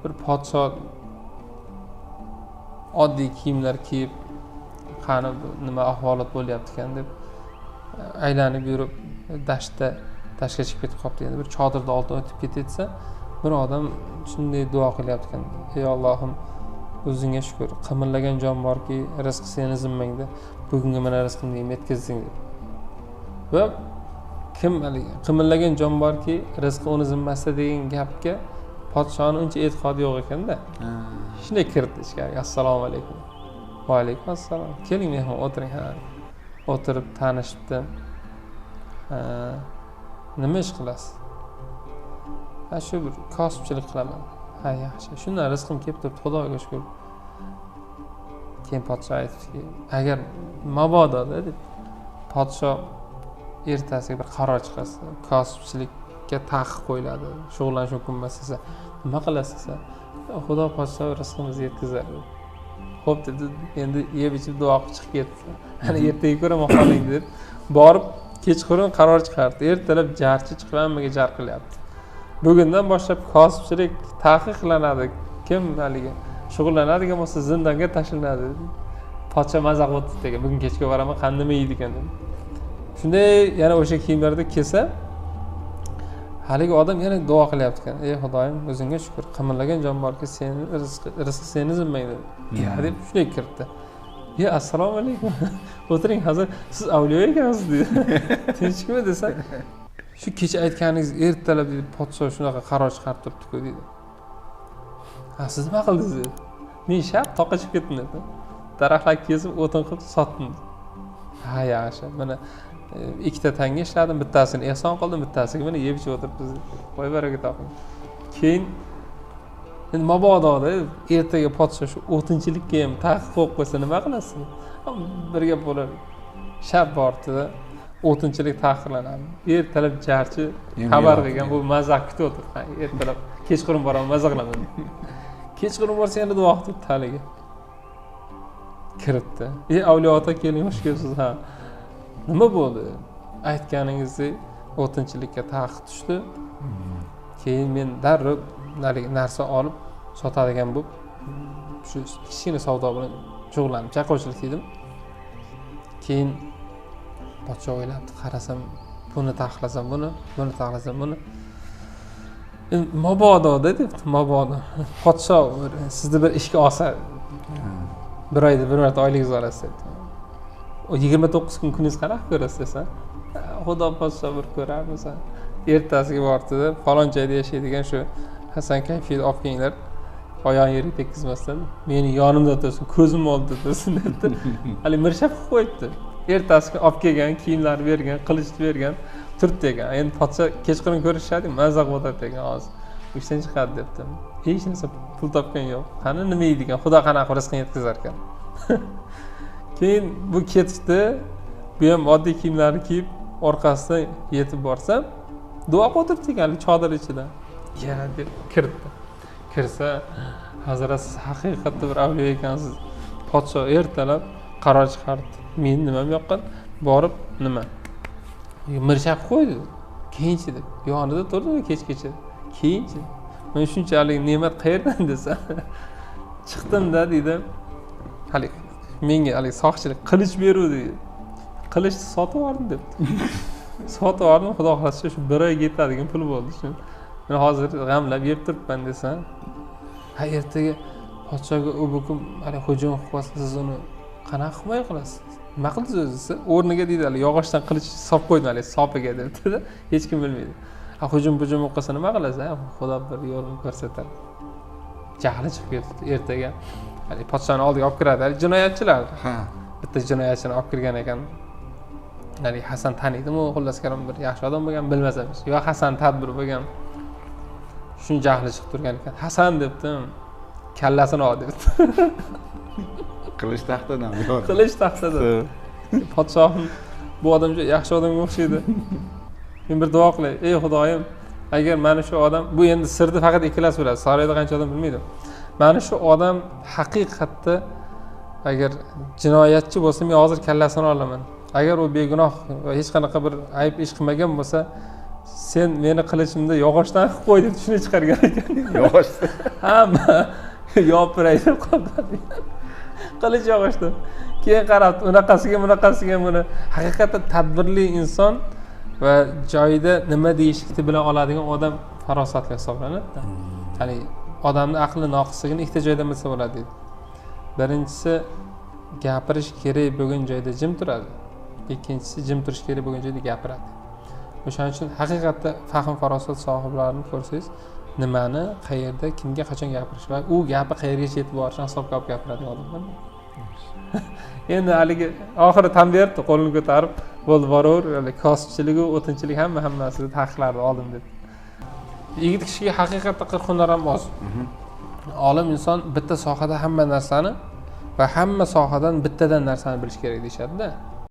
Bir podsho oddiy kiyimlar kiyib, qani nima ahvolat bo'lyapti ekan deb aylanib yurib dashtda dashtga chiqib ketib qolibdi. Endi bir chodirda oldidan o'tib ketsa, bir odam shunday duo qilyapti ekan: ey Allohim, o'zingga shukur, qimirlagan jon borki, rizq seni zimmangda, bugungi mana rizqimni yetkazding deb. Va kim haligi qimirlagan jon borki, rizqi uni zimmasida degan gapga podshoni uncha e'tiqodi yo'q ekanda. Shunday kirdi ichkariga: assalomu alaykum. Va alaykum assalom. Keling mehmon, o'tiring. Ha. O'tirib tanishibdi. Nima ish qilasiz? Ha, shu bir kosibchilik qilaman. Ha, yaxshi. Shundan rizqim kelib turibdi, Xudoga shukur. Keyin podsho aytibdiki, agar mabodo deb podsho ertasiga bir qaror chiqarsa, kosibchilikka taqiq qo'yiladi, shug'ullanish mumkin emas desa, nima qilasiz desa, Xudo podsho rizqimizni yetkazar. Xo'p dedi, endi yeb ichib duo qilib chiqib ketdi. Ana ertaga ko'raman holingni deb borib kechqurun qaror chiqardi. Ertalab jarchi chiqib hammaga jar qilyapti. Bugundan boshlab kosibchilik taqiqlanadi. Kim haligi shug'ullanadigan bo'lsa zindonga tashlanadi. Podsho maza qilib o'tirdi ekan. Bugun kechga boraman, qani nima yeydi ekan deb. Shunday yana o'sha kiyimlarda kelsa, haligi odam yana duo qilyapti ekan. Ey Xudoyim, o'zingga shukur, qimirlagan jon borki, seni rizqi seni zimmangda. Ya deb shunday kirdi. Ya assalomu alaykum. O'tiring, hozir siz avliyo ekansiz dedi. Tinchmi desa, shu kecha aytganingiz ertalab dedi, podsho shunaqa qaror chiqarib turibdi-ku dedi. Ha, siz nima qildingiz dedi. Men shart toqqa chiqib ketdim dedi. Daraxtlar kesib o'tin qilib sotdim. Ha, yaxshi. Mana ikkita tanga ishladim, bittasini ehson qildim, bittasiga mana yeb ichib o'tiribmiz. Voy baraka toping. Keyin endi mabodo ertaga podsho shu o'tinchilikka ham taqiq qo'yib qo'ysa nima qilasiz? Bir gap bo'lar. Shab bordi-da, o'tinchilik taqiqlanadi. Ertalab jarchi xabar qilgan, bu maza kutib o'tirdi. Ertalab kechqurun boraman, maza qilaman. Kechqurun borsa yana duo qilib haligi. Kiritdi. Ey avliyo ota, keling, xush kelibsiz. Ha. Nima bo'ldi? Aytganingizdek o'tinchilikka taqiq tushdi. Keyin men darrov haligi narsa olib sotadigan bo'lib, shu kichkina savdo bilan shug'ullanib, chaqovchilik dedim. Keyin podsho o'ylabdi, qarasam buni taqiqlasam buni, buni taqiqlasam buni. Mabodo debdi, mabodo. Podsho sizni bir ishga olsa, bir oyda bir marta oyligingizni olasiz debdi. O 29 kun kuningiz qanaqa ko'rasiz desa, Xudo podsho bir ko'rarmiz. Ertasiga bordi-da, falon joyda yashaydigan shu Hasan Kayfiyni olib kelinglar, oyog'ini yerga tekkizmasdan meni yonimda tursin, ko'zim oldida tursin debdi. Hali mirshab qilib qo'yibdi. Ertasi olib kelgan, kiyimlarni bergan, qilichni bergan, turibdi ekan. Endi podsho kechqurun ko'rishadi, maza qilib o'tirdi ekan, hozir ishdan chiqadi debdi. Hech narsa pul topgan yo'q. Qani nima yeydi ekan, Xudo qanaqa rizqini yetkazar ekan. Keyin bu ketibdi, bu ham oddiy kiyimlarni kiyib orqasidan yetib borsa, duo qilib o'tiribdi ekan chodir ichida. Ya deb kirdi. Kirsa, hazrat siz haqiqatda bir avliyo ekansiz. Podsho ertalab qaror chiqardi. Men nimam yoqqan? Borib nima? Mirshab qo'ydi. Keyinchi deb. Yonida turdi kechgacha. Keyinchi. Men shunchalik ne'mat qayerdan desa, chiqdim-da dedi. Hali menga hali soqchilik qilich beruvdi dedi. Qilichni sotib yubordim debdi. Sotib yubordim, Xudo xohlasa shu bir oyga yetadigan pul bo'ldi shu. Men hozir g'amlab yeb turibman desa, ha ertaga podshoga u bu kun hali hujum qilib qolsa, siz uni qanaqa himoya qilasiz? Nima qildingiz o'zi desa, o'rniga deydi, hali yog'ochdan qilich solib qo'ydim hali sopiga debdi-da, hech kim bilmaydi. Ha hujum hujum qilib qolsa nima qilasiz? Ha Xudo bir yo'lini ko'rsatadi. Jahli chiqib ketdi. Ertaga hali podshoni oldiga olib kiradi, hali jinoyatchilar. Ha. Bitta jinoyatchini olib kirgan ekan. Hali Hasan taniydimi, xullas kalom bir yaxshi odam bo'lgan, bilmasam. Yo Hasan tadbir bo'lgan. Shuni jahli chiqib turgan ekan. Hasan debdi, kallasini ol debdi. Qilich taxtadan. Qilich taxtadan. Podshohim bu odam juda yaxshi odamga o'xshaydi. Men bir duo qilay, ey Xudoyim, agar mana shu odam, bu endi sirni faqat ikkalasi biladi, saroyda qancha odam bilmaydi. Mana shu odam haqiqatda agar jinoyatchi bo'lsa, men hozir kallasini olaman. Agar u begunoh va hech qanaqa bir ayb ish qilmagan bo'lsa, Sen meni qilichimni yog'ochdan qilib qo'y, deb shuni chiqargan ekan. Yog'och. Hamma yopiray deb qoldi, qilich yog'ochdan. Keyin qarabdi, unaqasiga, bunaqasiga. Buni haqiqatda tadbirli inson va joyida nima deyishni bila oladigan odam farosatli hisoblanadida. Haligi odamni aqli noqisligini ikkita joydan bilsa bo'ladi deydi. Birinchisi, gapirish kerak bo'lgan joyda jim turadi, ikkinchisi, jim turish kerak bo'lgan joyda gapiradi. O'shaning uchun haqiqatda fahm farosat sohiblarini ko'rsangiz, nimani, qayerda, kimga, qachon gapirish va u gapi qayergacha yetib borishini hisobga olib gapiradigan odamlar. Endi haligi oxiri tan beribdi, qo'lini ko'tarib, bo'ldi, boraver, haligi kosibchiligu o'tinchilik, hamma hammasini taqiqlarni oldim deb. Yigit kishiga haqiqatda 40 hunar ham oz. Olim inson bitta sohada hamma narsani va hamma sohadan bittadan narsani bilish kerak deyishadida.